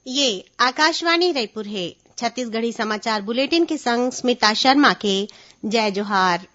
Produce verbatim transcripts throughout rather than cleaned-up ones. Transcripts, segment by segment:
ये आकाशवाणी रायपुर हे। छत्तीसगढ़ी समाचार बुलेटिन के संग स्मिता शर्मा के जय जोहार।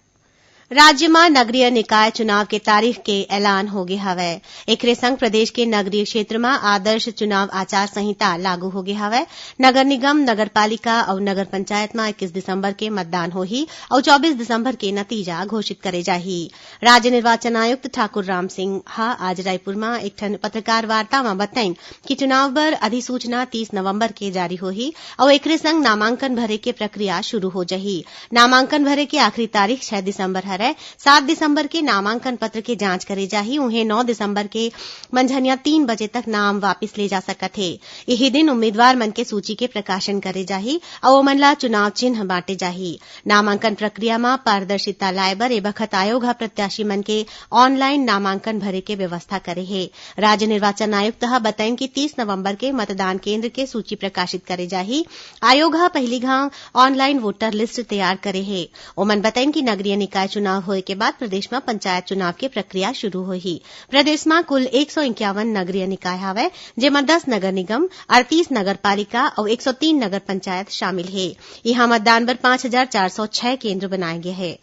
राज्य म नगरीय निकाय चुनाव के तारीख के ऐलान होगे हवय। एकरे संग प्रदेश के नगरीय क्षेत्र म आदर्श चुनाव आचार संहिता लागू होगे हवय। नगर निगम, नगर पालिका अउ नगर पंचायत म इक्कीस दिसंबर के मतदान होही अउ चौबीस दिसंबर के नतीजा घोषित करे जाही। राज्य निर्वाचन आयुक्त ठाकुर राम सिंह ह आज रायपुर म एक ठन पत्रकार वार्ता म बताइन कि चुनाव बर अधिसूचना तीस नवंबर के जारी होही अउ एकरे संग नामांकन भरे के प्रक्रिया शुरू हो जाही। नामांकन भरे के आखिरी तारीख छह दिसंबर हरय। सात दिसंबर के नामांकन पत्र के जांच करे जाही। उहें, नौ दिसंबर के मंझनिया तीन बजे तक नाम वापिस ले जा सकत हे। इही दिन उम्मीदवार मन के सूची के प्रकाशन करे जाही अउ ओमन ला चुनाव चिन्ह बांटे जाही। नामांकन प्रक्रिया म पारदर्शिता लाए बर ए बखत आयोग ह प्रत्याशी मन के ऑनलाइन नामांकन भरे के व्यवस्था करे हे। राज्य निर्वाचन आयुक्त ह बताइन कि तीस नवंबर के मतदान केंद्र के सूची प्रकाशित करे जाही। आयोग ह पहिली घांव ऑनलाइन वोटर लिस्ट तैयार करे हे। ओमन बताइन कि नगरीय निकाय चुनाव होए के बाद प्रदेश म पंचायत चुनाव के प्रक्रिया शुरू होही। प्रदेश म कुल एक सौ इक्यावन नगरीय निकाय हवय, जेमा दस नगर निगम, अड़तीस नगर पालिका अउ एक सौ तीन नगर पंचायत शामिल हे। इहां मतदान बर पांच हजार चार सौ छह केंद्र बनाए गे हे।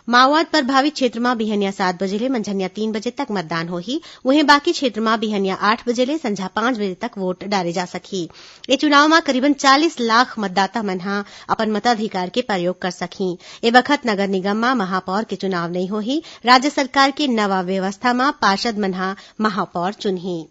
माओवाद प्रभावित क्षेत्र म बिहनिया सात बजे ले मंझनिया तीन बजे तक मतदान होही। उहें, बाकी क्षेत्र म बिहनिया आठ बजे ले संझा पांच बजे तक वोट डारे जा सकही। ए चुनाव म करीबन चालीस लाख मतदाता मन ह अपन मताधिकार के प्रयोग कर सकही। ए बखत नगर निगम म महापौर के चुनाव नइ होही। राज्य सरकार के नवा व्यवस्था म पार्षद मन ह महापौर चुनही।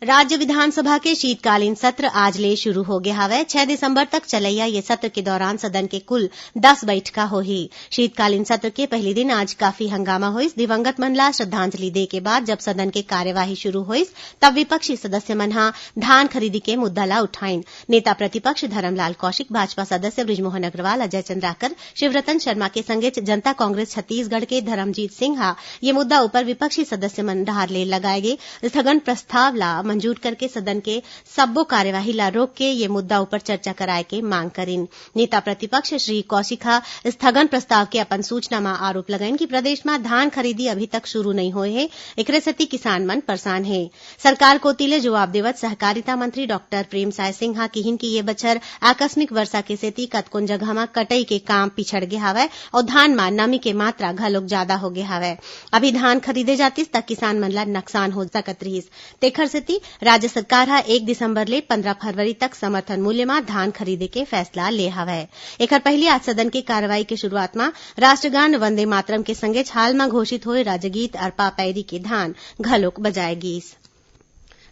राज्य विधानसभा के शीतकालीन सत्र आज ले शुरू हो गे हवय। छह दिसंबर तक चलइया ये सत्र के दौरान सदन के कुल दस बइठका होही। शीतकालीन सत्र के पहिली दिन आज काफी हंगामा होइस। दिवंगत मन ला श्रद्धांजलि दे के बाद जब सदन के कार्यवाही शुरू होइस, तब विपक्षी सदस्य मन ह धान खरीदी के मुद्दा ला उठाइन। नेता प्रतिपक्ष धरमलाल कौशिक, भाजपा सदस्य बृजमोहन अग्रवाल, अजय चंद्राकर, शिवरतन शर्मा के संगेच जनता कांग्रेस छत्तीसगढ़ के धर्मजीत सिंह ह ये मुद्दा ऊपर विपक्षी सदस्य मन डहार ले लगाए गे स्थगन प्रस्ताव ला मंजूर करके सदन के सब्बो कार्यवाही ला रोक के ये मुद्दा ऊपर चर्चा कराए के मांग करिन। नेता प्रतिपक्ष श्री कौशिक ह स्थगन प्रस्ताव के अपन सूचना म आरोप लगाइन कि प्रदेश म धान खरीदी अभी तक शुरू नइ होए हे, एकरे सेती किसान मन परेशान हे। सरकार कोति ले जवाब देवत सहकारिता मंत्री डॉक्टर प्रेमसाय सिंह ह किहिन कि ये बछर आकस्मिक वर्षा के सेती कतकोन जगह म कटई के काम पिछड़ गे हावय अउ धान म नमी के मात्रा घलोक जादा हो गे हावय। अभी धान खरीदे जातिस त किसान मन ला नुकसान हो सकत रिहिस। तेखर सेती राज्य सरकार ह एक दिसंबर ले पंद्रह फरवरी तक समर्थन मूल्य म धान खरीदे के फैसला ले हावय। एखर पहिली आज सदन के कार्रवाई के शुरुआत म राष्ट्रगान वंदे मातरम के संगेच हाल म घोषित होए राज्यगीत अरपा पैरी के धान घलोक बजाए गीस।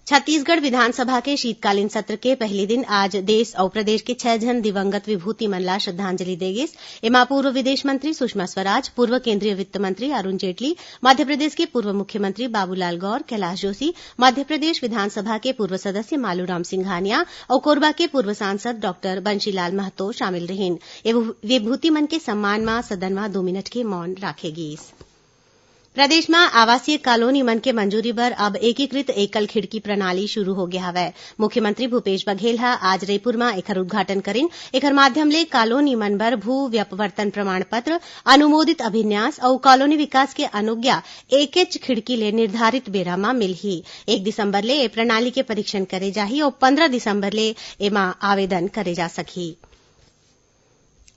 छत्तीसगढ़ विधानसभा के शीतकालीन सत्र के पहिली दिन आज देश अउ प्रदेश के छह झन दिवंगत विभूति मन ला श्रद्धांजलि दे गीस। एमा पूर्व विदेश मंत्री सुषमा स्वराज, पूर्व केंद्रीय वित्त मंत्री अरुण जेटली, मध्य प्रदेश के पूर्व मुख्यमंत्री बाबूलाल गौर, कैलाश जोशी, मध्य प्रदेश विधानसभा के पूर्व सदस्य मालूराम सिंघानिया अउ कोरबा के पूर्व सांसद डॉक्टर बंशीलाल महतो शामिल रहिन। ये विभूति मन के सम्मान म सदन म दो मिनट के मौन राखे गीस। प्रदेश म आवासीय कॉलोनी मन के मंजूरी बर अब एकीकृत एकल खिड़की प्रणाली शुरू हो गे हवय। मुख्यमंत्री भूपेश बघेल ह आज रईपुर म एखर उद्घाटन करिन। एखर माध्यम ले कॉलोनी मन बर भू व्यपवर्तन प्रमाण पत्र, अनुमोदित अभिन्यास अउ कॉलोनी विकास के अनुज्ञा एकेच खिड़की ले निर्धारित बेरा म मिलही। एक दिसंबर ले ए प्रणाली के परीक्षण करे जाही अउ पंद्रह दिसंबर ले एमा आवेदन करे जा सकही।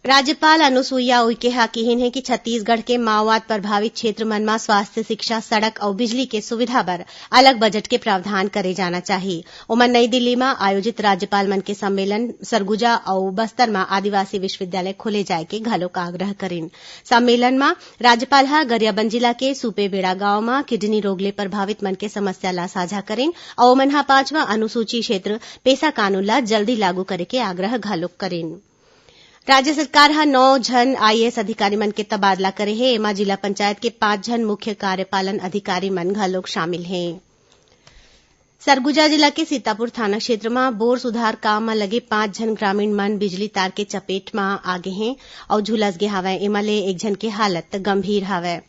राज्यपाल अनुसुईया उइके ह किहिन हे कि छत्तीसगढ़ के माओवाद प्रभावित क्षेत्र मन म स्वास्थ्य, शिक्षा, सड़क अउ बिजली के सुविधा बर अलग बजट के प्रावधान करे जाना चाही। ओमन नई दिल्ली म आयोजित राज्यपाल मन के सम्मेलन सरगुजा अउ बस्तर म आदिवासी विश्वविद्यालय खोले जाय के घलोक आग्रह करिन। सम्मेलन म राज्यपाल ह गरियाबंद जिला के सुपेबेड़ा गांव म किडनी रोग ले प्रभावित मन के समस्या ला साझा करिन अउ ओमन ह पांचवा अनुसूची क्षेत्र पेसा कानून ला जल्दी लागू करे के आग्रह घलोक करिन। राज्य सरकार ह नौ झन आईएएस अधिकारी मन के तबादला करे हे। एमा जिला पंचायत के पांच झन मुख्य कार्यपालन अधिकारी मन घलोक शामिल हे। सरगुजा जिला के सीतापुर थाना क्षेत्र म बोर सुधार काम म लगे पांच झन ग्रामीण मन बिजली तार के चपेट म आ गे हें अउ झुलस गे हावय। एमा ले एक झन के हालत गंभीर हावय।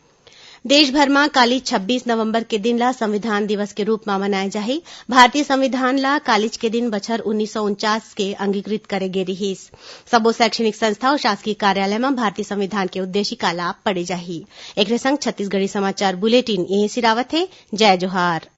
देश भर म काली छब्बीस नवंबर के दिन ला संविधान दिवस के रूप म मनाए जाही। भारतीय संविधान ला कालीच के दिन बछर उन्नीस सौ उनचास के अंगीकृत करे गे रिहिस। सबो शैक्षणिक संस्था अउ शासकीय कार्यालय म भारतीय संविधान के उद्देशिका ला पढ़े जाही। एकरे संग छत्तीसगढ़ी समाचार बुलेटिन इहें सिरावत हे। जय जोहार।